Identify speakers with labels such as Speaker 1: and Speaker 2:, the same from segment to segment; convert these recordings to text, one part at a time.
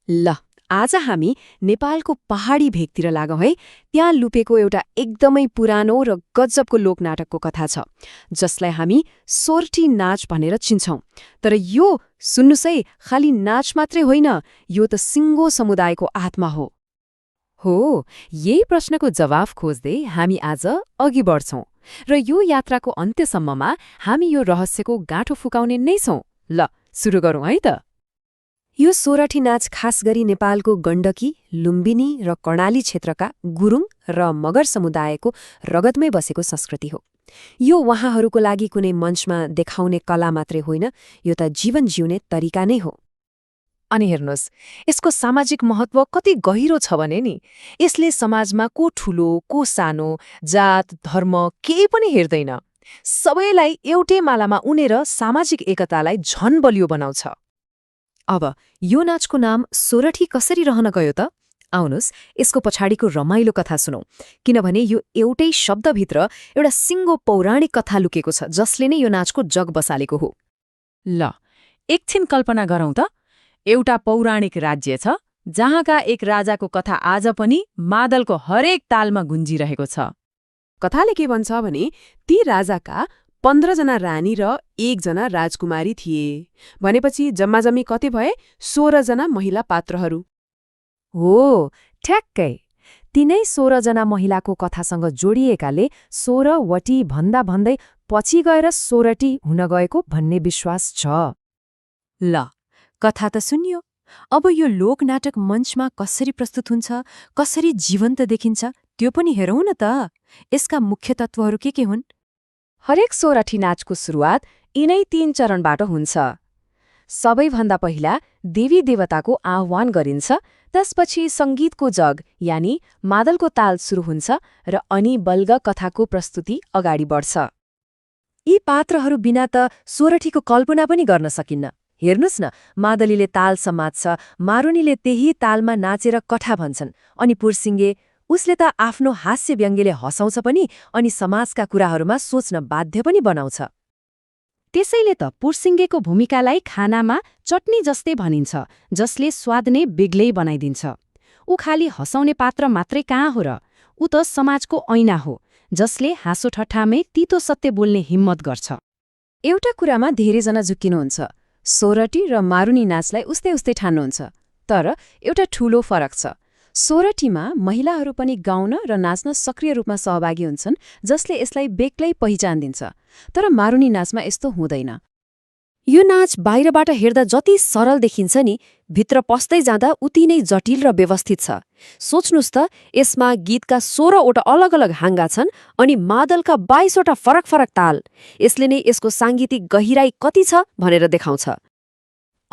Speaker 1: ल आज हामी नेपालको पहाडी भेगतिर लागौँ है। त्यहाँ लुपेको एउटा एकदमै पुरानो र गजबको लोकनाटकको कथा छ, जसलाई हामी सोरठी नाच भनेर चिन्छौं। तर यो सुन्नुस् है, खालि नाच मात्रै होइन, यो त सिङ्गो समुदायको आत्मा हो। यही प्रश्नको जवाफ खोज्दै हामी आज अघि बढ्छौं र यो यात्राको अन्त्यसम्ममा हामी यो रहस्यको गाँठो फुकाउने नै छौं। ल सुरु गरौँ है त। यो सोरठी नाच खास गरी नेपालको गण्डकी, लुम्बिनी र कर्णाली क्षेत्रका गुरुङ र मगर समुदायको रगतमै बसेको संस्कृति हो। यो उहाँहरूको लागि कुनै मञ्चमा देखाउने कला मात्रै होइन, यो त जीवन जिउने तरिका नै हो।
Speaker 2: अनि हेर्नुहोस्, यसको सामाजिक महत्व कति गहिरो छ भने नि, यसले समाजमा को ठूलो को सानो, जात धर्म केही पनि हेर्दैन। सबैलाई एउटै मालामा उनेर सामाजिक एकतालाई झन बलियो बनाउँछ।
Speaker 1: अब यो नाचको नाम सोरठी कसरी रहन गयो त? आउनुस् यसको पछाडिको रमाइलो कथा सुनौ, किनभने यो एउटै शब्दभित्र एउटा सिङ्गो पौराणिक कथा लुकेको छ, जसले नै यो नाचको जग बसालेको हो।
Speaker 2: ल एकछिन कल्पना गरौँ त। एउटा पौराणिक राज्य छ जहाँका एक राजाको कथा आज पनि मादलको हरेक तालमा गुन्जिरहेको छ।
Speaker 3: कथाले के भन्छ भने ती राजाका 15 जना रानी र 1 जना राजकुमारी थिए। भनेपछि जम्माजम्मी कति भए? 16 जना महिला पात्रहरू।
Speaker 2: हो ठ्याक्कै, तिनै 16 जना महिलाको कथासँग जोडिएकाले 16 वटी भन्दा भन्दै पछि गएर सोरठी हुन गएको भन्ने विश्वास छ। ल कथा त सुनियो, अब यो लोकनाटक मञ्चमा कसरी प्रस्तुत हुन्छ, कसरी जीवन्त देखिन्छ, त्यो पनि हेरौँ न त। यसका मुख्य तत्त्वहरू के हुन्?
Speaker 1: हरेक सोरठी नाचको सुरुवात यिनै 3 चरणबाट हुन्छ। सबैभन्दा पहिला देवी देवताको आह्वान गरिन्छ, त्यसपछि सङ्गीतको जग यानि मादलको ताल सुरु हुन्छ र अनि बल्ग कथाको प्रस्तुति अगाडि बढ्छ।
Speaker 2: यी पात्रहरू बिना त सोरठीको कल्पना पनि गर्न सकिन्न। हेर्नुस् न, मादलीले ताल समात्छ, मारुनीले त्यही तालमा नाचेर कथा भन्छन्, अनि पुर्सिङ्गे उसले त आफ्नो हास्य व्यङ्ग्यले हँसाउँछ पनि अनि समाजका कुराहरूमा सोच्न बाध्य पनि बनाउँछ।
Speaker 1: त्यसैले त पुर्सिङ्गेको भूमिकालाई खानामा चटनी जस्तै भनिन्छ, जसले स्वाद नै बेग्लै बनाइदिन्छ। ऊ खाली हँसाउने पात्र मात्रै कहाँ हो र, ऊ त समाजको ऐना हो, जसले हाँसो ठट्टामै तीतो सत्य बोल्ने हिम्मत गर्छ। एउटा कुरामा धेरैजना झुक्किनुहुन्छ, सोरठी र मारुनी नाचलाई उस्तै उस्तै ठान्नुहुन्छ। तर एउटा ठूलो फरक छ, सोरठीमा महिलाहरू पनि गाउन र नाच्न सक्रिय रूपमा सहभागी हुन्छन्, जसले यसलाई बेग्लै पहिचान दिन्छ। तर मारुनी नाचमा यस्तो हुँदैन। यो नाच बाहिरबाट हेर्दा जति सरल देखिन्छ नि, भित्र पस्दै जाँदा उति नै जटिल र व्यवस्थित छ। सोच्नुस् त, यसमा गीतका 16वटा अलग अलग हाँगा छन् अनि मादलका 22वटा फरक फरक ताल। यसले नै यसको साङ्गीतिक गहिराई कति छ भनेर देखाउँछ।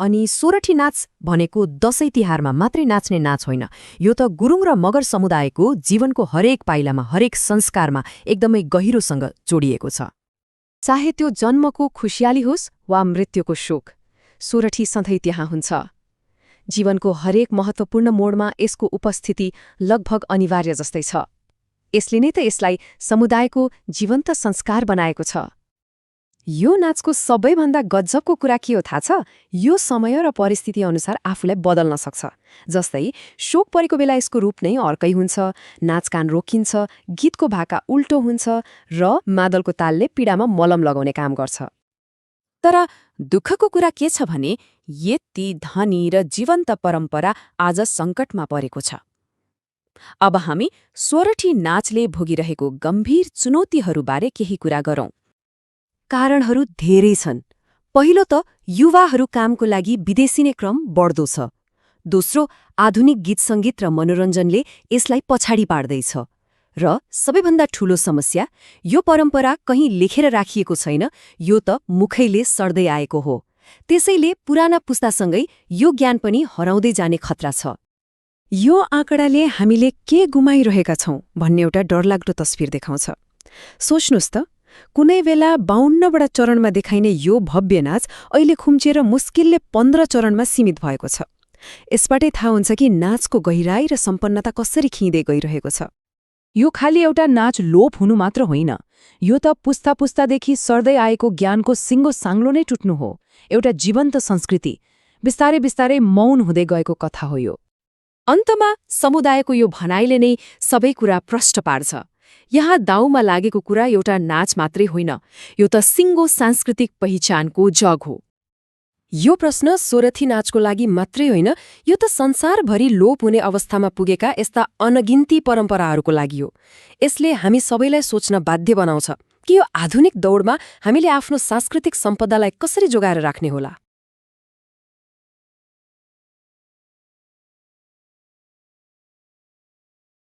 Speaker 1: अनि सोरठी नाच भनेको दशैं तिहारमा मात्रै नाच्ने नाच होइन, यो त गुरुङ र मगर समुदायको जीवनको हरेक पाइलामा, हरेक संस्कारमा एकदमै गहिरोसँग जोडिएको छ। चाहे त्यो जन्मको खुसियाली होस् वा मृत्युको शोक, सोरठी सधैँ त्यहाँ हुन्छ। जीवनको हरेक महत्त्वपूर्ण मोडमा यसको उपस्थिति लगभग अनिवार्य जस्तै छ। यसले नै त यसलाई समुदायको जीवन्त संस्कार बनाएको छ। यो नाचको सबैभन्दा गजबको कुरा के हो थाहा छ? यो समय र परिस्थिति अनुसार आफूलाई बदल्न सक्छ। जस्तै शोक परेको बेला यसको रूप नै अर्कै हुन्छ, नाचकान रोकिन्छ, गीतको भाका उल्टो हुन्छ र मादलको तालले पीडामा मलम लगाउने काम गर्छ। तर दुःखको कुरा के छ भने यति धनी र जीवन्त परम्परा आज सङ्कटमा परेको छ। अब हामी सोरठी नाचले भोगिरहेको गम्भीर चुनौतीहरूबारे केही कुरा गरौँ। कारणहरू धेरै छन्। पहिलो त युवाहरू कामको लागि विदेशिने क्रम बढ्दो छ। दोस्रो, आधुनिक गीत सङ्गीत र मनोरञ्जनले यसलाई पछाडि पार्दैछ। र सबैभन्दा ठूलो समस्या, यो परम्परा कहीँ लेखेर राखिएको छैन, यो त मुखैले सर्दै आएको हो। त्यसैले पुराना पुस्तासँगै यो ज्ञान पनि हराउँदै जाने खतरा छ। यो आँकडाले हामीले के गुमाइरहेका छौं भन्ने एउटा डरलाग्दो तस्बिर देखाउँछ। सोच्नुस् त, कुनै बेला 52वटा चरणमा देखाइने यो भव्य नाच अहिले खुम्चिएर मुस्किलले 15 चरणमा सीमित भएको छ। यसबाटै थाहा हुन्छ कि नाचको गहिराई र सम्पन्नता कसरी खिँदै गइरहेको छ।
Speaker 2: यो खालि एउटा नाच लोप हुनु मात्र होइन, यो त पुस्ता पुस्तादेखि सर्दै आएको ज्ञानको सिङ्गो साङ्लो नै टुट्नु हो। एउटा जीवन्त संस्कृति, बिस्तारै बिस्तारै मौन हुँदै गएको कथा हो यो।
Speaker 1: अन्तमा समुदायको यो भनाइले नै सबै कुरा प्रष्ट पार्छ। यहाँ दाउमा लागेको कुरा एउटा नाच मात्रै होइन, यो त सिङ्गो सांस्कृतिक पहिचानको जग हो।
Speaker 3: यो प्रश्न सोरथी नाचको लागि मात्रै होइन, यो त संसारभरि लोप हुने अवस्थामा पुगेका यस्ता अनगिन्ती परम्पराहरूको लागि हो। यसले हामी सबैलाई सोच्न बाध्य बनाउँछ कि यो आधुनिक दौडमा हामीले आफ्नो सांस्कृतिक सम्पदालाई कसरी जोगाएर राख्ने होला।